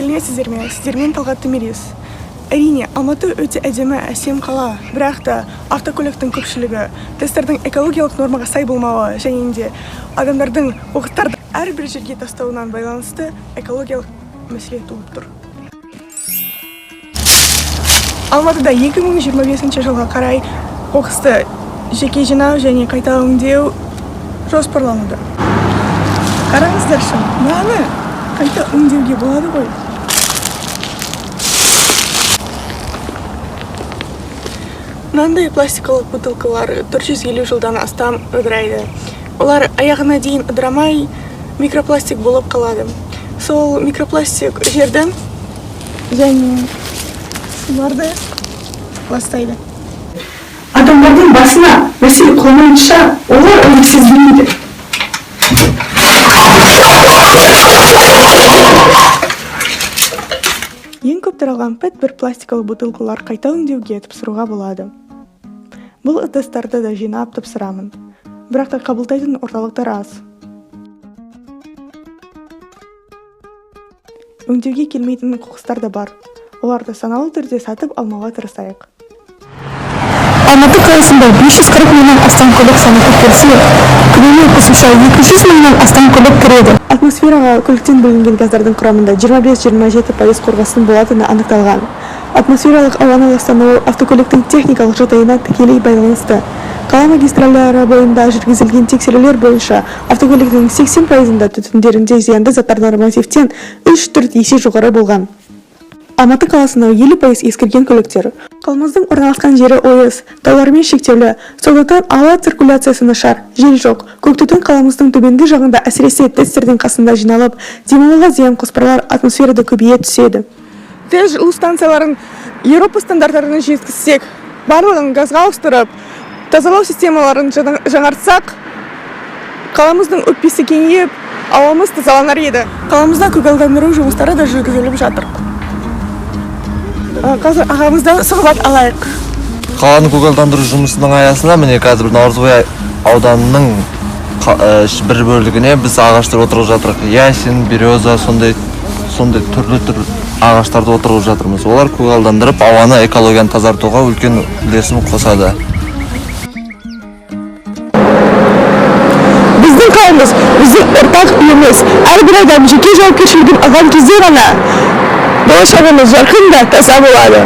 Сәлеметсіздер ме? Сіздермен Талғат Томирис. Әрине, Алматы өте әдемі, әсем қала. Бірақ та автокөліктің көпшілігі, ТЭЦ-тердің экологиялық нормаға сай болмауы және де адамдардың қоқыстарды әрбір жерге тастауынан байланысты экологиялық мәселе туып тұр. Алматыда 2025 жылға қарай қоқысты жеке жинау және қайта өңдеу жоспарлануда. Қараңыздаршы, мынаны қайта өңдеуге болады ғой. Мынандай пластикалық бутылкалар 450 жылдан астам ыдырайды. Олар аяғына дейін ыдырамай, микропластик болып қалады. Сол микропластик жерді және суларды ластайды. Адамдардың басына мәселе қоймайынша, олар оны сезбейді. Ең көп таралған ПЭТ бір пластикалы бутылкалар қайта өңдеуге тапсыруға болады. Бұл ыдыстарды да жинап тапсырамын. Бірақ та қабылдайтын орталықтар аз. Өңдеуге келмейтін қоқыстар да бар. Оларды саналы түрде сатып алмауға тырысайық. Алматы қаласында 540 мыңнан астам көлік саны көтерілсе, күніне қосымша 200 мыңнан астам көлік кіреді. Атмосфераға көліктен бөлінген газдардың құрамында 25-27% қорғасын болатыны анықталған. Атмосфералық ауаның ластануы автокөліктің техникалық жағдайына тікелей байланысты. Қала магистральдары бойында жүргізілген тексерулер бойынша автокөліктің 80%-ында түтіндерінде зиянды заттар нормативтен 3-4 есе жоғары болған. Алматы қаласында 50% ескірген көліктер. Қаламыздың орналасқан жері ойыс, таулармен шектеулі, сондықтан ауа циркуляциясы нашар, жел жоқ. Көк түтін қаламыздың төменгі жағында, әсіресе ТЭЦ-тердің қасында жиналып, демалуға зиян қоспалар атмосферада көбейе түседі. ТЭЦ жылу станцияларын Еуропа стандарттарына жеткізсек, барлығын газға ауыстырып, тазалау системаларын жаңартсақ, қаламыздың өкпесі кеңейіп, ауамыз тазаланар еді. Қаламызда көгалдандыру жұмыстары да жүргізіліп жатыр. Қазір ағамыздан сұхбат алайық. Қаланы көгалдандыру жұмысының аясында, міне, қазір Наурызбай ауданының бір бөлігіне біз ағаштар отырғызып жатырмыз. Ясень, береза, сондай сондай түрлі түрлі ағаштарды отырғызып жатырмыз. Олар көгалдандырып, ауаны, экологияны тазартуға үлкен үлесін қосады. Біздің қаламыз — біздің ортақ үйіміз. Әрбір адам жеке жауапкершілігін алған кезде ғана болашағымыз жарқын да таза болады.